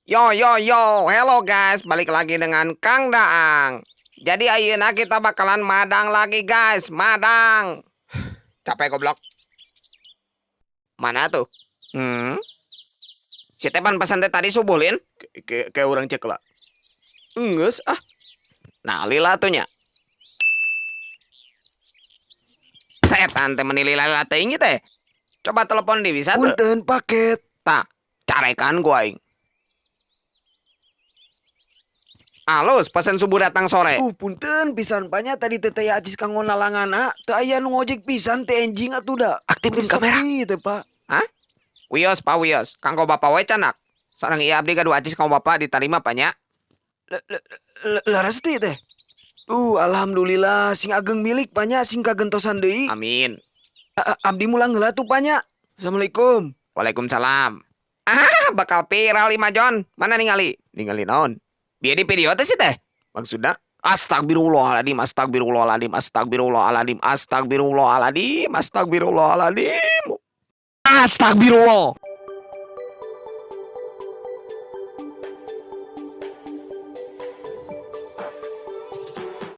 Yo yo yo, hello guys, balik lagi dengan Kang Daang. Jadi ayeuna kita bakalan madang lagi, guys, madang. Capek, goblok. Mana tuh? Si Tepan pesan teh tadi subuh, Lin. Kayak urang cek lah. Enggeus ah. Nah, lila tuh nya. Setan teh meni lila-lila teuing teh. Coba telepon di bisa tuh. Punten, paket. Tah, carekan gua aing. Alus, pesen subuh datang sore. Punten pisan, Pak, nya, tadi teh teh acis kanggo nalanganna, teu aya nu ngojek pisan teh enjing atuh da. Aktifin kamera. Sepi teh, Pak. Wios, Pak, wios. Kanggo bapak we canak. Sareng ieu abdi gaduh acis kanggo bapak, diterima, Pak, nya. Laras teh teh. Alhamdulillah, sing ageng milik, Pak, nya, sing kagentosan deui. Amin. Abdi mulang heula tuh, Pak, nya. Assalamualaikum. Waalaikumsalam. Ah, bakal viral lima John. Mana ningali? Ningali naon? Biar di video teh sih teh. Maksudnya astagfirullahaladzim, astagfirullahaladzim, astagfirullahaladzim, astagfirullahaladzim, astagfirullahaladzim. Astagfirullah.